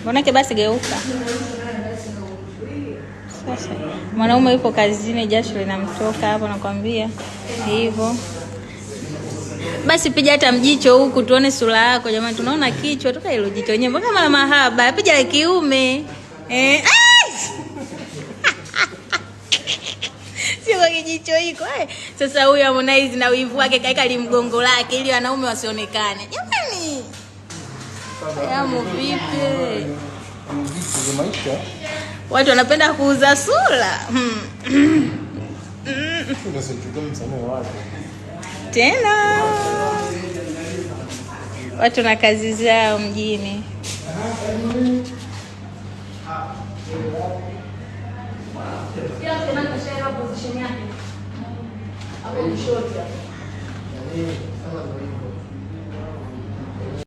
Mbonake basi geuka. Sasa mwanaume yupo kazini, jasho linamtoka hapo, nakwambia hivyo. Basi piga hata mjicho huku tuone sura yako jamani, tunaona kichwa toka hilo jicho wenyewe, mbona kama la mahaba, piga la kiume eh. Sio kwa kijicho hiko eh. Sasa huyu Harmonize na wivu wake kaeka limgongo lake ili wanaume wasionekane. Jamani, yamu vipi? Maisha Watu wanapenda kuuza sura. Tena watu na kazi zao mjini. Kila mtu kashaelewa position yake. Hapo kushoto hapo.